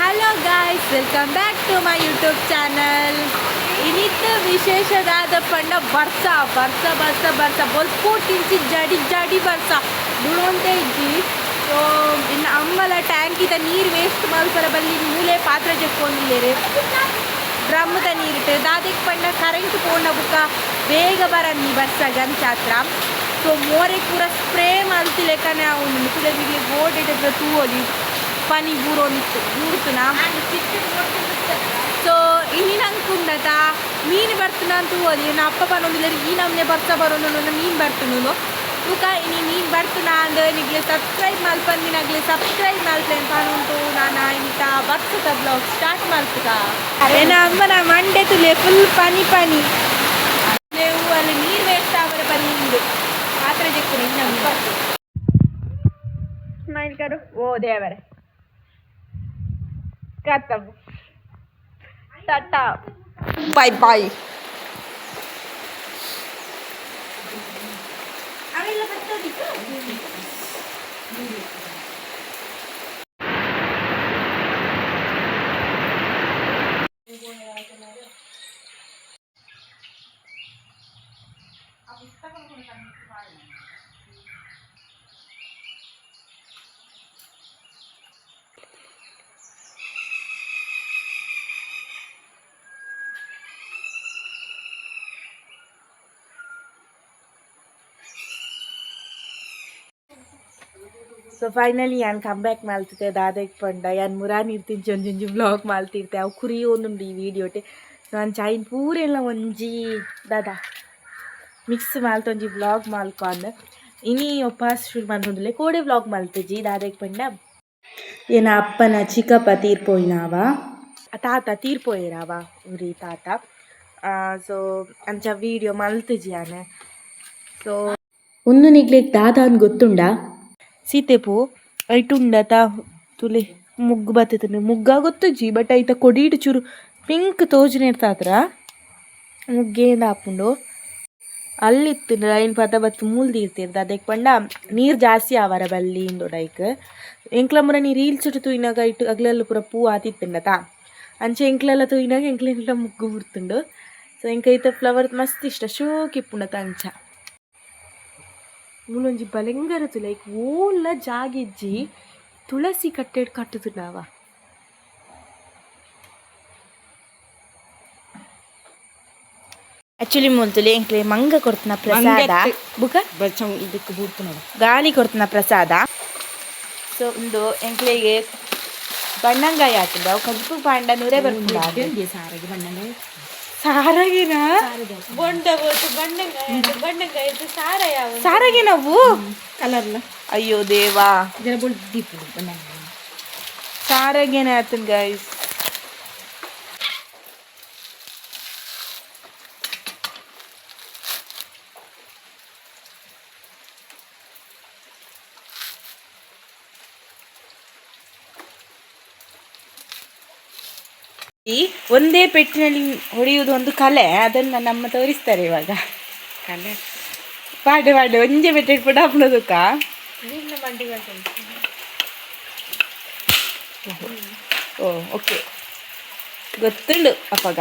Hello guys, welcome back to my YouTube channel. ಇನಿತ್ತ ವಿಶೇಷದಾದ ಪಂಡ ಬರ್ಸ ಬರ್ಸ ಬರ್ಸ ಬರ್ಸ ಬೊಲ್ಪು ತಿಂಚಿ ಜಡಿ ಜಡಿ ಬರ್ಸ ಬುಳೊಂತೆ ಇಜ್ಜಿ. ಸೊ ಇನ್ನು ಅಮ್ಮಲ ಟ್ಯಾಂಕಿದ ನೀರು ವೇಸ್ಟ್ ಮಲ್ಪರ ಬಲ್ಲಿ, ಮೂಲೆ ಪಾತ್ರೆ ಜಕ್ಕೊಂದಿಲ್ಲೇರು ಡ್ರಮ್ದ ನೀರಿಟ್ಟು. ದಾದೆಕ್ ಪಂಡ ಕರೆಂಟ್ ಪೋಂಡ ಬುಕ್ಕ ಬೇಗ ಬರನ್ನಿ ಬರ್ಸ ಗಂಚಾತ್ರ. ಸೊ ಮೋರೆ ಪೂರ ಸ್ಪ್ರೇ ಮಲ್ತಿಲೆಕ್ಕನೆ ಅವು ಕುಲೆ ಬಿಗ್ಲಿ ಬೋರ್ಡ್ ಇಟ್ಟಿದ್ರೆ ತೂವೊಲಿ, ಪನಿ ಬೂರೊಂದಿತ್ತು ಬೂರ್ತುನ. ಸೊ ಇನಿ ನಂಕುಂಡತ ಮೀನು ಬರ್ತುನ ಅಂತ ತೂವೊಲಿ. ನಾ ಅಪ್ಪ ಬರೋದಿಲ್ಲ, ಈ ನಮ್ಮನೆ ಬರ್ಸ ಬರೋನು ಮೀನು ಬರ್ತುನು. ಬುಕ ಇನಿ ಮೀನು ಬರ್ತುನ ಅಂದ್ ನಿಗ್ಲೆ ಸಬ್ಸ್ಕ್ರೈಬ್ ಮಲ್ಪಂದಿನಗ್ಲೆ ಸಬ್ಸ್ಕ್ರೈಬ್ ಮಲ್ಪೇನ್ ಪನುಂಟು. ನಾನ ಇನಿತ ಬರ್ಸದ ಬ್ಲಾಗ್ ಸ್ಟಾರ್ಟ್ ಮಲ್ಪುಗ. ಏನ ಅಮ್ಮನ ಮಂಡೆ ತುಲೆ ಫುಲ್ ಪನಿ ಪನಿ. ಲೇವು ಅಲ್ಲಿ ನೀರು ವೇಸ್ಟ್ ಆವರೆ ಬನ್ನಿ ಉಂಡು ಪಾತ್ರೆ ಜೆಕ್ಕುನ ಇನ್ನು. ಸ್ಮೈಲ್ ಕರು. ಓ ದೇವರೇ, ಖತಮ್, ಟಾಟಾ, ಬಾಯ್ ಬಾಯ್. ಅವೆಲ್ಲ ಬರ್ತದಿತ್ತು. ಸೊ ಫೈನಲಿ ಯಾನ್ ಕಮ್ ಬ್ಯಾಕ್ ಮಲ್ತಿದ್ದೆ. ದಾದೆಗ್ ಪಂಡ ಯಾನ್ ಮುರಾನಿ ಇರ್ತಿಂಚಿ ಒಂಜೊಂಜಿ ವ್ಲಾಗ್ ಮಲ್ತಿರ್ತೆ, ಅವು ಕುರಿ ಒಂದುಂಡು ಈ ವೀಡಿಯೋಟೆ. ಸೊ ಅಂಚ ಐನ್ ಪೂರೆಲ್ಲ ಒಂಜಿ ದಾದಾ ಮಿಕ್ಸ್ ಮಲ್ತ್ ಒಂಜಿ ವ್ಲಾಗ್ ಮಲ್ಕೊಂಡ್ ಇನಿ ಒಪ್ಪಾಸ್ ಶುರು ಮಲ್ತೊಂದುಲ್ಲೆ. ಕೋಡೆ ವ್ಲಾಗ್ ಮಲ್ತಿಜಿ. ದಾದೆಗ್ ಪಂಡ ಏನ ಅಪ್ಪನ ಚಿಕ್ಕಪ್ಪ ತೀರ್ಪೋಯಿನಾವ, ತಾತ ತೀರ್ಪೋಯಿರಾವ ಉರಿ ತಾತ. ಸೊ ಅಂಚ ವೀಡಿಯೋ ಮಲ್ತಿಜಿ ಯಾನ್. ಸೊ ಉಂದು ನಿಗ್ಲೆಗ್ ದಾದ ಗೊತ್ತುಂಡಾ? ಸೀತೆಪು ಐಟುಂಡತ ತುಲೆ ಮುಗ್ಗು ಬತ್ತುಂಡು. ಮುಗ್ಗ ಗೊತ್ತುಜಿ, ಬಟ್ ಐತ ಕೊಡಿಡ್ ಚೂರು ಪಿಂಕ್ ತೋಜುನೆರ್ತಾತ್ರ ಮುಗ್ಗೇಂದ ಆಪುಂಡು. ಅಲ್ಲಿತ್ತು ಐನ್ ಪದ ಬತ್ತು ಮೂಲ್ ದೀರ್ತಿರ್ದ. ಅದಕ್ಕೆ ಪಂಡ ನೀರು ಜಾಸ್ತಿ ಆವರ ಬಲ್ಲಿ ಇಂದೊಡ. ಐಕ್ ಎಂಕ್ಲ ಮುರ ನೀ ರೀಲ್ಸ್ ತೂಯಿನಾಗ ಇಟ್ಟು ಅಗ್ಲೆಲ್ಲ ಪೂರ ಪೂ ಆತಿತ್ತುಂಡತ. ಅಂಚೆ ಎಂಕ್ಲೆಲ್ಲ ತೂಯಿನಾಗ ಎಂಕ್ಲೆ ಎಂಕ್ಲ ಮುಗ್ಗು ಬುಡ್ತುಂಡು. ಸೊ ಎಂಕ್ ಐತ ಫ್ಲವರ್ ಮಸ್ತ್ ಇಷ್ಟ, ಶೋಕ್ ಇಪ್ಪುಂಡತ. ಅಂಚ ಮೂಲೊಂಜಿ ಬಲೆಂಗರ ತುಲೆ, ಐಕ್ ಓಲ್ಲ ಜಾಗಿಜ್ಜಿ, ತುಳಸಿ ಕಟ್ಟೆಡ್ ಕಟ್ಟುದುಂಡವ. ಆಕ್ಚುಲಿ ಮೂಲ್ತುಲೆ ಎಂಕ್ಲೆ ಮಂಗ ಕೊರ್ತನ ಪ್ರಸಾದ ಬುಕ ಗಾಲಿ ಕೊರ್ತನ ಪ್ರಸಾದ. ಸೊ ಉಂದು ಎಂಕ್ಲೆಗೆ ಬಣ್ಣಂಗಾಯಿ ಆತುಂಡು. ಅವು ಕಜಿಪು ಪಾಂಡ ನೂರೇ ಬರ್ಪುಂಡು. ಸಾರಗಿನ ಬೊಂಡ ಬೋಟು ಬಣ್ಣಂಗಾಯಿ, ಬಣ್ಣಂಗಾಯಿ ಸಾರ ಯಾವ ಸಾರಗಿನವು ಕಲರ್ಲ. ಅಯ್ಯೋ ದೇವಾ. ಜರ ಬೊಲ್ದಿಪ್ಪುಂಡು ಬಣ್ಣಂಗಾಯಿ. ಸಾರಗೇನೆ ಆತನ್ ಗೈಸ್. ಈ ಒಂದೇ ಪೆಟ್ಟಿನಲ್ಲಿ ಹೊಡೆಯುವುದು ಒಂದು ಕಲೆ, ಅದನ್ನ ನಮ್ಮ ತೋರಿಸ್ತಾರೆ ಇವಾಗ. ಕಲೆ. ಪಾಡೆ ಪಾಡೆ ಒಂಜೆ ಪೆಟ್ಟೆ ಪುಡ ಹಾಪುನದುಕ. ಓ ಓಕೆ, ಗೊತ್ತುಂಡು ಅಪ್ಪಗ.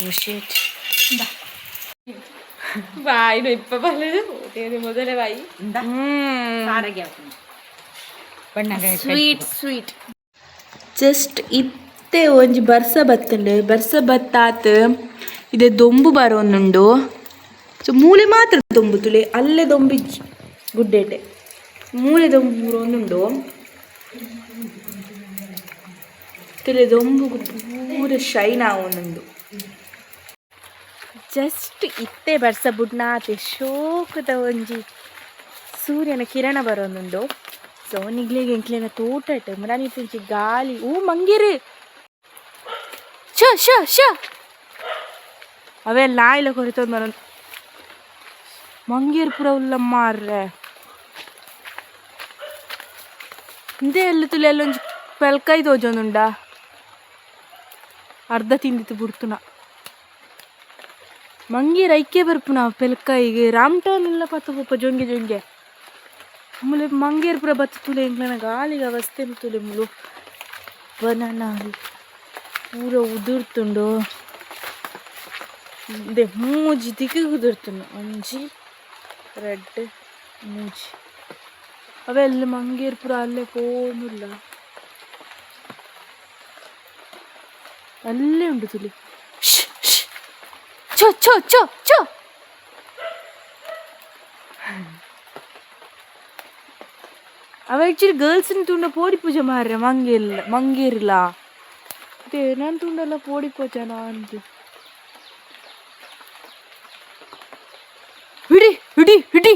ಬುಷೆಟ್. ಬಾಯಿ ಇಪ್ಪ ಬರలేదు ಮೊದಲೇ ಬಾಯಿ. ಬಣ್ಣಂಗಾಯಿ. Sweet sweet. ಜಸ್ಟ್ ಇತ್ತೆ ಒಂಜಿ ಬರ್ಸ ಬತ್ತುಂಡು. ಬರ್ಸ ಬತ್ತಾತ್ ಇದೆ ದೊಂಬು ಬರೋನುಂಡು. ಸೊ ಮೂಲೆ ಮಾತ್ರ ದೊಂಬು ತುಲೆ, ಅಲ್ಲೇ ದೊಂಬಿಜ್ಜಿ ಗುಡ್ಡೇಟೆ. ಮೂಲೆ ದೊಂಬು ಬರೋನುಂಡು ತುಲೆ, ದೊಂಬುಗು ಪೂರ ಶೈನ್ ಆವೊಂದುಂಡು. ಜಸ್ಟ್ ಇತ್ತೆ ಬರ್ಸ ಬುಡ್ನಾತೆ ಶೋಕದ ಒಂಜಿ ಸೂರ್ಯನ ಕಿರಣ ಬರೋನುಂಡು. ಸೊ ನಿಗ್ಲೆಗ್ ಎಂಕ್ಲೆನ ತೋಟ ಇಟ್ಟು ಮುರಾನಿ ತಿಂಚಿ ಗಾಲಿ. ಓ ಮಂಗೇರು, ಶ ಶ ಶ ಅವೆಲ್ಲ ನಾಯಿಲ ಕೊರಿತೊಂದು ಬರೋದು. ಮಂಗೇರು ಪೂರ ಉಲ್ಲ ಮಾರ್ರೆ. ಇಂದೇ ಎಲ್ಲ ತುಲೆ ಅಲ್ಲೊಂಜಿ ಪೆಲ್ಕಾಯಿ ತೋಜೊಂದುಂಡ, ಅರ್ಧ ತಿಂದಿತ್ತು ಬುಡ್ತುನ. ಮಂಗೇರು ಐಕೆ ಬರ್ಪುನ ಪೆಲ್ಕಾಯಿಗೆ. ರಾಮ್ಟನ್ ಎಲ್ಲ ಪತ್ತ ಪೊಪ್ಪ ಜೊಂಗೆ ಜೊಂಗೆ. ಮುಲೆ ಮಂಗೇರ್ ಪೂರ ಬತ್ತು ತುಲೆ ಎಂಕ್ಲೆನ ಗಾಳಿಗೆ ಅವಸ್ಥೆ ತುಲೆ ಮುಲು ಬನಾನ ಪೂರ ಉದುರ್ತುಂಡು. ದೆ ಮೂಜಿ ದಿಕ್ಕು ಉದುರ್ತುಂಡು, ಒಂಜಿ ರಡ್ಡ್ ಮೂಜಿ. ಅವೆಲ್ಲ ಮಂಗೇರ್ ಪೂರ ಅಲ್ಲೇ ಪೋನುಲ್ಲ, ಅಲ್ಲೇ ಉಂಡು ತುಲಿ. ಚೋ ಚೋ ಚೋ ಚೋ. ಅವ ಆ್ಯಕ್ಚುಲಿ ಗರ್ಲ್ಸ್ನ ತುಂಡ ಪೋಡಿ ಪೂಜೆ ಮಾರ್ರೆ ಮಂಗೇರ್ಲ ಮಂಗೇರ್ಲ. ನಾನು ತುಂಡಲ್ಲ ಪೋಡಿ ಪೂಜೆ ಅಂದು. ಹಿಡಿ ಹಿಡಿ ಹಿಡಿ.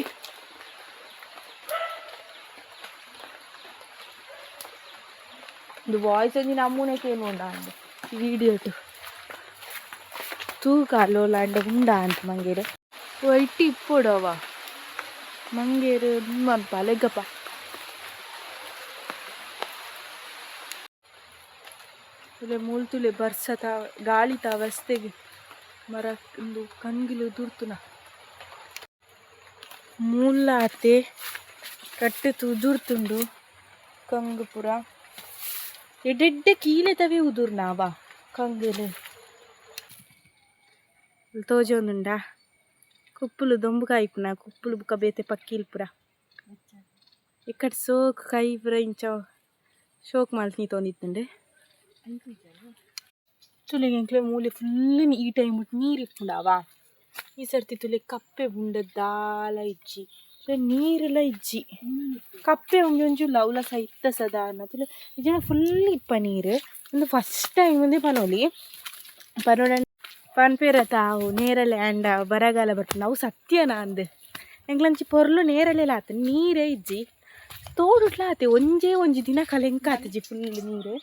ಒಂದು ವಾಯ್ಸ್ ಒಂಜಿ ನಮೂನೆ ಕೇನುಂಡ ಅಂದ್ ವಿಡಿಯೋ ತೂಕ ಲೋಲಾಂಡ ಉಂಡ ಅಂತ ಮಂಗೇರು ವೈಟ್ ಇಪ್ಪೊಡವ ಮಂಗೇರು ಮನ್ಪ ಲೆಗ್ಗಪ್ಪ. ತುಲೆ ಮೂಲು ತುಲೆ ಬರ್ಸತ ಗಾಳಿತ ಅವಸ್ಥೆಗೆ ಮರ ಒಂದು ಕಂಗಿಲು ಉದುರ್ತುನ. ಮೂಲಾತೆ ಕಟ್ಟು ಉದುರ್ತುಂಡು ಕಂಗು ಪೂರ. ಎಡ್ಡೆಡ್ಡೆ ಕೀಲೆ ತವೆ ಉದುರ್ನಾವ ಕಂಗುಲು ತೋಜೊಂದುಂಡ. ಕುಪ್ಪುಲು ದೊಂಬು ಕಾಯಿಪುನ ಕುಪ್ಪುಲು ಬುಕ್ಕ ಬೇತೆ ಪಕ್ಕಿಲ್ ಪೂರ. ಇಕ್ಕಡ್ ಸೋಕ್ ಕೈ ಪೂರ ಇಂಚ ಶೋಕ್ ಮಲ್ತ್ ತೋಂದಿತ್ತುಂಡು. ತುಲೆ ಎಂಕ್ಲೆ ಮೂಲೆ ಫುಲ್ ಈ ಟೈಮ್ ನೀರು ಇಪ್ಪುಂಡವ. ಈ ಸರ್ತಿ ತುಲೆ ಕಪ್ಪೆ ಉಂಡ ದಾಲ ಇಜ್ಜಿ, ನೀರೆಲ್ಲ ಇಜ್ಜಿ. ಕಪ್ಪೆ ಒಂಜಿ ಒಂಜಿ ಉಲ್ಲ, ಅವ್ಲ ಸೈತ ಸದಾರ್ಣ. ತುಲೆ ಇಜ್ಜಿಂಡ ಫುಲ್ ಇಪ್ಪ ನೀರು. ಒಂದು ಫಸ್ಟ್ ಟೈಮ್ ಒಂದೇ ಪನೊಲಿ ಪನೊಡ ಪನ್ಪೇರತ ಅವು ನೇರಳೆ ಆಂಡ ಬರಗಾಲ ಬರ್ಪುಂಡು, ಅವು ಸತ್ಯನಾ ಅಂದ್. ಎಂಕ್ಲಂಚಿ ಪೊರ್ಲು ನೇರಳೆ ಆತು, ನೀರೇ ಇಜ್ಜಿ. ತೋಡುಟ್ಲ ಆತೆ ಒಂಜೇ ಒಂಜಿ ದಿನ ಕಲೆಂಕ ಆತುಜಿ ಫುಲ್ ನೀರು.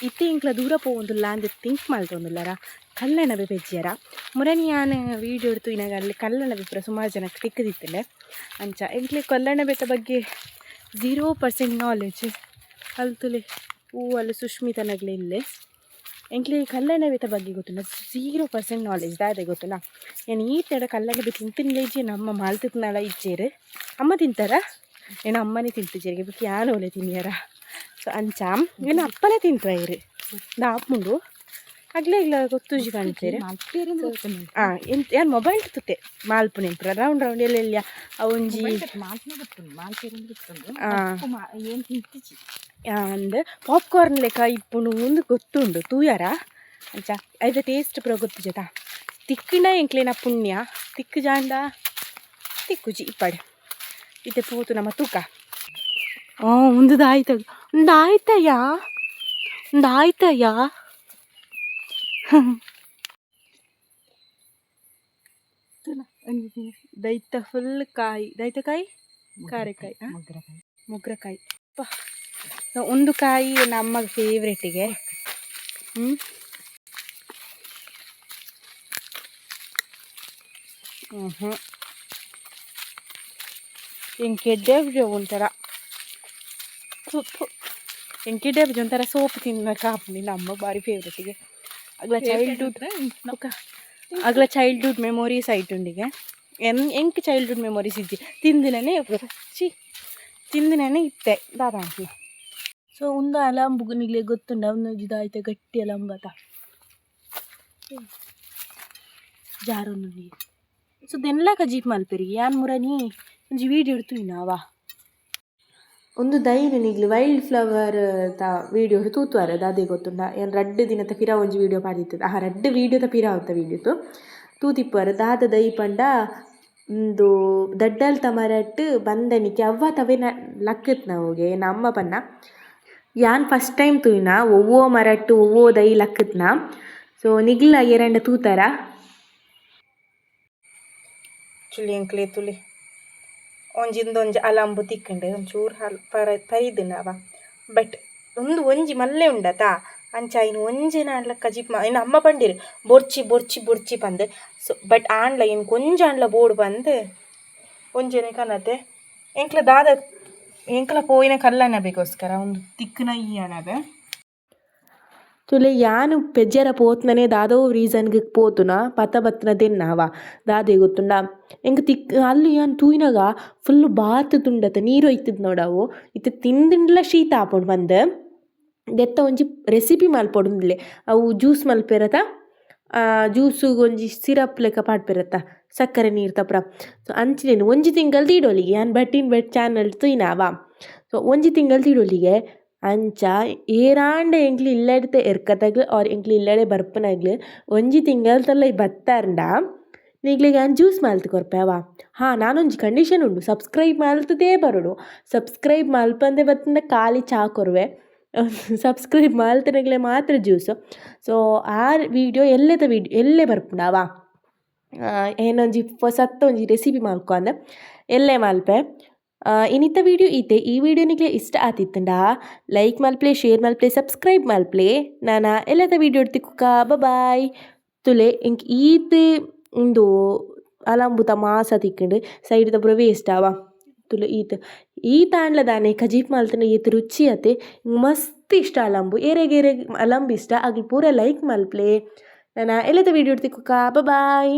ಇತ್ತೆ ಎಂಕ್ಲ ದೂರ ಪೋವೊಂದುಲ್ಲ ಅಂದ್ ಥಿಂಕ್ ಮಲ್ತೊಂದುಲ್ಲರ ಕಲ್ಲಣಬೆ ಪೆಜ್ಜಿಯರ. ಮುರನಿ ಯಾನ್ ವೀಡಿಯೋ ತೂಯಿನಾಗ ಅಲ್ಲಿ ಕಲ್ಲಣಬೆ ಪೂರ ಸುಮಾರು ಜನಕ್ಕೆ ತಿಕ್ಕುದಿತ್ತುಂಡೆ. ಅಂಚ ಎಂಕ್ಲೆ ಕಲ್ಲಣಬೆತ ಬಗ್ಗೆ 0% ನಾಲೆಜ್. ಅಲ್ತುಲೆ ಹೂ ಅಲ್ಲಿ ಸುಷ್ಮಿತನಗ್ಲೆ ಇಲ್ಲೆ. ಎಂಕ್ಲೆ ಕಲ್ಲಣಬೆತ ಬಗ್ಗೆ ಗೊತ್ತುಂಡ 0% ನಾಲೆಜ್. ದಾದೆ ಗೊತ್ತುಂಡ, ಯಾನ್ ಈತೆಡ ಕಲ್ಲಣಬೆ ತಿಂತಿನ್ಲೆ ಇಜ್ಜಿ, ನಮ್ಮ ಮಲ್ತಿತ್ನಲ ಇಜ್ಜೆರ್. ಅಮ್ಮ ತಿಂತಾರ ಏನ ಅಮ್ಮನೇ ತಿಂತುಜೆರ್, ಬೊಕ ಯಾನ್ ಓಲೆ ತಿನಿಯರ. ಸೊ ಅಂಚ ಎನ್ನ ಅಪ್ಪಲೆ ತಿಂತ್ವೈರ್ ದಾಪುಂಡು ಅಗ್ಲೆ ಇಲ್ಲ ಗೊತ್ತುಜಿ ಪನ್ಪೆರ್. ಎಂತ ಯಾನ್ ಮೊಬೈಲ್ ತುತ್ತೆ ಮಾಲ್ಪುನೆ ಪೂರ ರೌಂಡ್ ರೌಂಡ್ ಎಲ್ಲೆಲ್ಲ ಅವೊಂಜಿ ಅಂದ್ ಪಾಪ್ಕಾರ್ನ್ ಲೆಕ್ಕ ಇಪ್ಪುಂಡು ಉಂದು ಗೊತ್ತುಂಡು ತೂಯರ. ಅಂಚ ಐತ ಟೇಸ್ಟ್ ಪೂರ ಗೊತ್ತುಜತ. ತಿಕ್ಕುಂಡ ಎಂಕ್ಲೆನ ಪುಣ್ಯ, ತಿಕ್ಕು ಜಾಂಡ ತಿಕ್ಕುಜಿ ಇಪ್ಪಡ್. ಇತ್ತೆ ಪೋತು ನಮ್ಮ ತೂಕ. ಉಂದು ದಾಯ್ತ ಉಂದು ಆಯ್ತಯ್ಯ, ಉಂದು ಆಯ್ತಯ್ಯ. ದೈತ ಫುಲ್ ಕಾಯಿ, ದೈತ ಕಾಯಿ, ಕಾರೆಕಾಯಿ, ಮುಗ್ರಕಾಯಿ. ಒಂದು ಕಾಯಿ ನಮ್ಮ ಫೇವ್ರೆಟಿಗೆ. ಹ್ಞೂ ಹ್ಞೂ ಎಂಕ್ ಎಡ್ಡೆ ಒಂಥರ ಎಂಕ್ ಎಡ್ಡೆ ಒಂಥರ ಸೋಪ್ ತಿನ್ನಕ ಆಪುಂಡು. ನಮ್ಮ ಬಾರಿ ಫೇವ್ರೆಟಿಗೆ. ಅಗ್ಲ ಚೈಲ್ಡ್ಹುಡ್ ಅಗ್ಲ ಚೈಲ್ಡ್ಹುಡ್ ಮೆಮೊರೀಸ್ ಐಟುಂಡಿಗೆ. ಎನ್ ಎಂಕ್ ಚೈಲ್ಡ್ಹುಡ್ ಮೆಮೊರೀಸ್ ಇಜ್ಜಿ. ತಿಂದಿನೇ ಚಿ ತಿಂದಿನೇ ಇತ್ತೆ ದಾದ. ಸೊ ಉಂದು ಅಲಂಬು ನಿಗ್ಲೆ ಗೊತ್ತುಂಡ, ಉಂದು ದಾಯ್ತ ಗಟ್ಟಿ ಅಲಂಬತ ಜಾರೊಂದು. ಸೊ ದೆನ್ಲ ಕಜೀಪ್ ಮಲ್ಪೆರಿಗೆ ಯಾನ್ ಮುರನಿ ಒಂಜಿ ವೀಡಿಯೋ ತೂಯಿನವ. ಒಂದು ದೈನ್ ನಿಗ್ಲು ವೈಲ್ಡ್ ಫ್ಲವರ್ ದ ವೀಡಿಯೋ ತೂತುವರ ದಾದೆ ಗೊತ್ತುಂಡ, ಯಾನ್ ರಡ್ಡ್ ದಿನತ ಪಿರ ಒಂಜಿ ವೀಡಿಯೋ ಪಾಡ್ದಿತ್ತದ. ಆ ರಡ್ಡ್ ವೀಡಿಯೋದ ಪಿರ ಅವತ ವೀಡಿಯೋತು ತೂತಿಪ್ಪುವರ್. ದಾದ ದೈ ಪಂಡ ಉಂದು ದಡ್ಡಲ್ತ ಮರಟ್ ಬಂದನಿಕೆ ಅವ್ವ ತವೆ ಲಕ್ಕತ್ನ. ನಮ್ಮ ಪನ್ನ ಯಾನ್ ಫಸ್ಟ್ ಟೈಮ್ ತೂಯಿನ ಒವ್ವೋ ಮರಟ್ ಒವ್ವೋ ದೈ ಲಕ್ಕತ್ನ. ಸೊ ನಿಗ್ಲ ಏರಂಡ ತೂತರ ಚುಲಿ ಎಂಕ್ಲೆ ತುಲಿ ಒಂಜಿಂದೊಂಜಿ ಅಲಂಬು ತಿಕ್ಕುಂಡು. ಒಂಚೂರು ಹಾಲು ಪರ ಪರಿದುಂಡವ. ಬಟ್ ಉಂದು ಒಂಜಿ ಮಲ್ಲೆ ಉಂಡತಾ, ಅಂಚ ಐನ್ ಒಂಜೆನ ಆಂಡ್ಲ ಕಜಿಪ್. ಇನ್ನು ಅಮ್ಮ ಪಂಡಿರು ಬೊರ್ಚಿ ಬೊರ್ಚಿ ಬೊರ್ಚಿ ಪಂದ್. ಸೊ ಬಟ್ ಆಂಡ್ಲ ಎಂಕ್ ಒಂಜಿ ಆಂಡ್ಲ ಬೋಡು ಪಂದ್ ಒಂಜೆನೆ ಕನತೆ. ಎಂಕ್ಲ ದಾದ ಎಂಕ್ಲ ಪೋಯಿನ ಕಲ್ಲನಬೆಗೋಸ್ಕರ ಒಂದು ತಿಕ್ಕುನ ಈ ಅಣಬೆ. ತೂಲೆ ಯಾನ್ ಪೆಜ್ಜರ ಪೋತ್ನನೆ ದಾದೋ ರೀಸನ್ ಗ್ ಪೋತುನ ಪತ ಬತ್ತಿನ ದೆನ್ನಾವ ದಾದೆ ಗೊತ್ತುಂಡ ಎಂಕ್ ತಿಕ್ ಅಲ್ಲು ಯಾನ್ ತೂಯಿನಗ ಫುಲ್ಲ್ ಬಾತ್ ತುಂಡತ ನೀರ್ ಒಯ್ತುದ್ ನೋಡವು ಇತ್ತೆ ತಿಂದಿಂಡಲ ಶೀತ ಆಪುಂಡು ಪಂದ್ ದೆತ್ತ ಒಂಜಿ ರೆಸಿಪಿ ಮಲ್ಪೊಡುಂದುಲ್ಲೆ ಅವು ಜ್ಯೂಸ್ ಮಲ್ಪೆರತ ಜ್ಯೂಸ್ ಗು ಒಂಜಿ ಸಿರಪ್ ಲೆಕ ಪಾಡ್ಪೆರತ ಸಕ್ಕರೆ ನೀರ್ದ ಪೂರ ಸೊ ಅಂಚಿನೆನ್ ಒಂಜಿ ತಿಂಗಲ್ ದೀಡೊಲಿ ಯಾನ್ ಭಟ್ ಇನ್ ಭಟ್ ಚಾನೆಲ್ ತೂಯಿನವ ಸೊ ಒಂಜಿ ತಿಂಗಲ್ ದೀಡೊಲಿಗೆ ಅಂಚ ಏರಾಂಡ ಎಂಕ್ಲೆ ಇಲ್ಲಡ್ತ ಎರ್ಕದಗ್ಲ್ ಆರ್ ಎಂಕ್ಲೆ ಇಲ್ಲಡೆ ಬರ್ಪುನಗ್ಲ್ ಒಂಜಿ ತಿಂಗಲ್ದೊಲೈ ಬತ್ತರ್ಂಡ ನಿಕ್ಲೆಗ್ ಯಾನ್ ಜ್ಯೂಸ್ ಮಲ್ತ್ ಕೊರ್ಪೆ ಅವ ಹಾ ನಾನೊಂಜಿ ಕಂಡೀಷನ್ ಉಂಡು ಸಬ್ಸ್ಕ್ರೈಬ್ ಮಲ್ತುದೇ ಬರೊಡು ಸಬ್ಸ್ಕ್ರೈಬ್ ಮಲ್ಪಂದೆ ಬತ್ತುಂಡ ಖಾಲಿ ಚಾ ಕೊರುವೆ ಸಬ್ಸ್ಕ್ರೈಬ್ ಮಲ್ತಿನಕ್ಲೆಗ್ ಮಾತ್ರ ಜ್ಯೂಸ್ ಸೊ ಆ ವೀಡಿಯೋ ಎಲ್ಲೆದ ವೀಡಿಯೋ ಎಲ್ಲೆ ಬರ್ಪುಂಡು ಅವ ಏನೊಂಜಿ ಪೊಸತ್ ಒಂಜಿ ರೆಸಿಪಿ ಮಲ್ಕೊಂದು ಎಲ್ಲೆ ಮಲ್ಪೆ. ಇನಿತ ವೀಡಿಯೋ ಈತೆ ಈ ವೀಡಿಯೋ ನಿಕ್ಲೆ ಇಷ್ಟ ಆತಿತ್ತುಂಡ ಲೈಕ್ ಮಲ್ಪಲೆ ಶೇರ್ ಮಲ್ಪಲೆ ಸಬ್ಸ್ಕ್ರೈಬ್ ಮಲ್ಪಲೆ ನನ ಎಲ್ಲದ ವೀಡಿಯೋ ತಿಕ್ಕುಕ ಬಾಯ್. ತೂಲೆ ಎಂಕ್ ಈತ್ ಉಂದು ಅಲಂಬುತ ಮಾಸ ತಿಕ್ಕುಂಡು ಸೈಡ್ ದ ಪೂರ ವೇಸ್ಟ್ ಆವ ತೂಲೆ ಈತ್ ಈತ್ ಆಂಡ್ಲ ದಾನೆ ಕಜಿಪ್ ಮಲ್ತ್ಂಡ ಏತ್ ರುಚಿ ಅತೆ ಮಸ್ತ್ ಇಷ್ಟ ಅಲಂಬು ಏರೆಗ್ ಏರೆಗ್ ಅಲಂಬು ಇಷ್ಟ ಅಗ್ಲ್ ಪೂರ ಲೈಕ್ ಮಲ್ಪಲೆ ನನ ಎಲ್ಲದ ವೀಡಿಯೋ ತಿಕ್ಕುಕ ಬಾಯ್.